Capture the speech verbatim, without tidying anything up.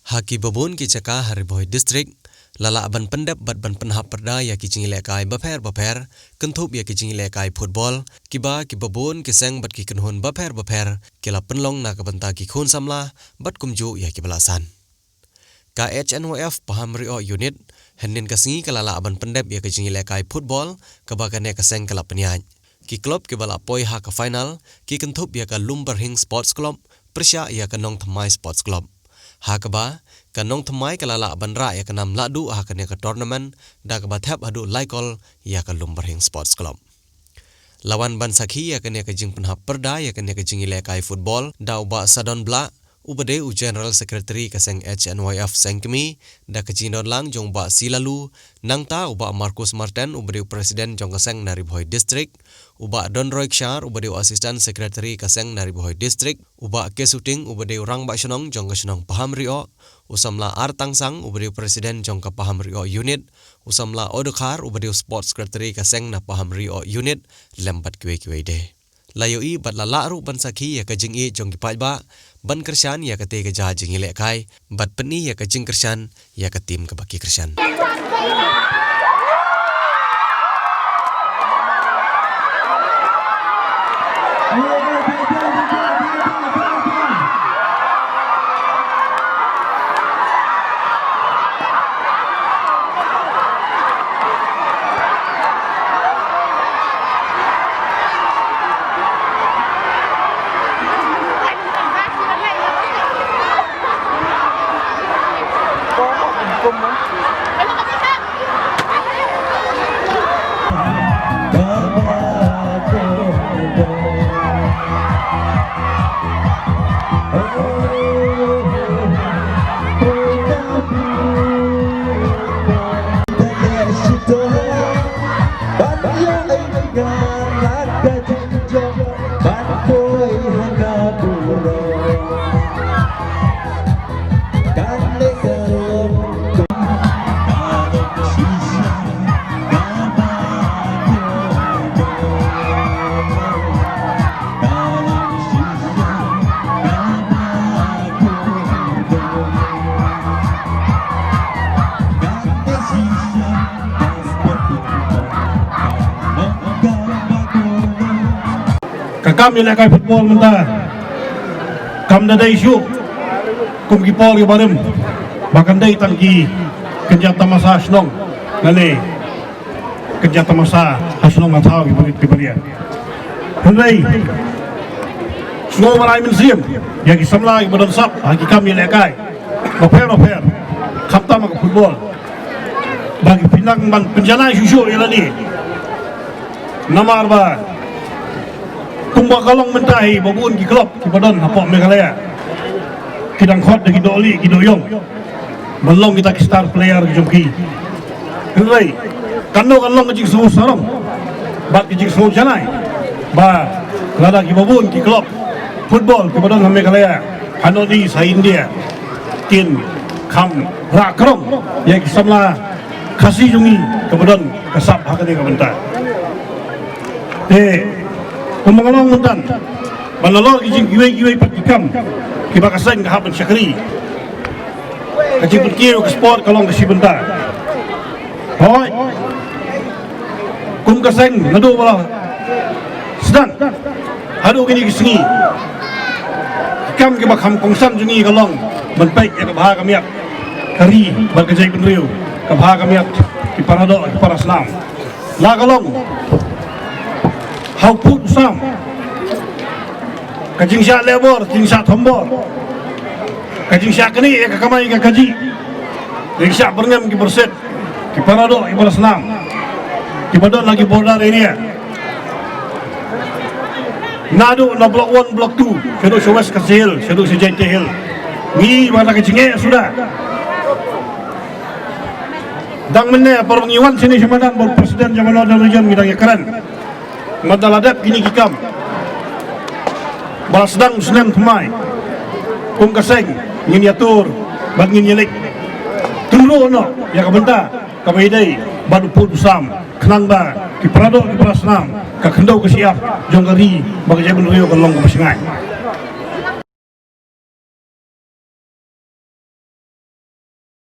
Ha kiba bun ki jaka ha Ri Bhoi District, la lah ban pyndep bad ban pynhap pyrda ïa ki jingïalehkai bapher bapher, kynthup ïa ki jingïalehkai football, kiba kiba bun ki seng bad ki kynhun bapher bapher ki la pynlong na ka bynta ki khun samla, bad kumjuh ïa kiba la san. Ka H N Y F Pahamrioh Unit, hynnin ka sngi ka la lah ban pyndep ïa ka jingïalehkai football, kaba kane ka seng ka la pynïaid. Ki club kiba la poi ha ka final, ki kynthup ïa ka Lumbarhing Sports Club pyrshah ïa ka Nongthymmai Sports Club. Ha kaba, ka Nongthymmai ka la lah ban rah ïa ka nam lahduh ha kane ka tournament, da kaba thep haduh lai kol ïa ka Lumbarhing Sports Club. La wan ban sakhi ïa kane ka jingpynhap pyrda ïa kane ka jingïalehkai football, da u Bah Sadon Blah, uba dei u General Secretary ka seng H N Y F Sengkmie, da ka jingdon lang jong u Bah Silalu, nangta u Bah Marcus Marten, uba dei u President jong ka seng na Ri Bhoi District, u Bah Donroy Kshar, uba dei u Assistant Secretary ka seng na Ri Bhoi District, u Bah K Suting, uba dei u Rangbah Shnong jong ka shnong Pahamrioh, u samla Ar Tangsang, uba dei u President jong ka Pahamrioh Unit, u samla Odukhar, uba dei u Sports Secretary ka seng na Pahamrioh Unit, lem bad kiwei kiwei de. La ïohi bad la lah ruh ban sakhi ïa ka jingïeit jong ki paidbah, ban kyrshan ïa katei ka jaka jingïalehkai, bad pyni ïa ka jingkyrshan ïa ka team kaba ki kyrshan. Ka kam ïalehkai football mynta kam da dei shuh kum ki por ki barim, ba kan dei tang ki kynja tamasa shnong lane kynja tamasa ha shnong ha thaw ki barit ki baria. Hynrei sngewbha ai mynsiem ïa ki samla kiba don sap ha ki kam ïalehkai bapher bapher, khamtam ha ka football, ba ki pynang ban pynjanai shuh shuh ïa lade. Namar ba kumba ka long mynta hi, ba bun ki club kiba don hapoh Meghalaya ki dang khot da ki dohlieh ki dohïong ban long kita ki star player ki jong ki. Hynrei kan long, kan long ka jingsngew sarong bad ka jingsngew janai ba lada kiba bun ki club football kiba don ha Meghalaya, ha North East, ha India, kin kham rah krong ïa ki samla Khasi jong ngi kaba don ka sap ha kane ka bynta. Te kumba nga long mynta, ban nalor ki jing kiwei kiwei pat ki kam kiba ka seng ka hap ban shakri, ka jingpynkiew ka sport ka long ka shi bynta. Hooid, kum ka seng naduh ba la sdang haduh kine ki sngi, ki kam kiba kham kongsan jong ngi ka long ban peit ïa ka bha ka miat ka ri bad ka jaitbynriew, ka bha ka miat ki paradoh ki parasnam. La ka long ha u pud u sam, ka jingshah lehbor, jingshah thombor, ka jingshah knieh ïa ka kamai ka kajih, ka jingshah byrngem ki byrsit, ki paradoh ki parasnam kiba don ha ki border area. Naduh na Block One, Block Two, shaduh sha West Khasi Hills, shaduh sha Jaintia Hills, ngi ba da ka jingeh suda. Dang mynne, por ba ngi wan shane sha madan, bad u President jong ka Northern Region, ngi dang ïakren. Mynta la dep kine ki kam ba la sdang u snem thymmai, kum ka seng ngin ïatur bad ngin ïaleit tynruh noh ïa ka bynta kaba ïadei bad u pud u sam, khnang ba ki paradoh ki parasnam, ka khyndew ka shyiap jong ka ri bad ka jaitbynriew kan long kaba shngaiñ.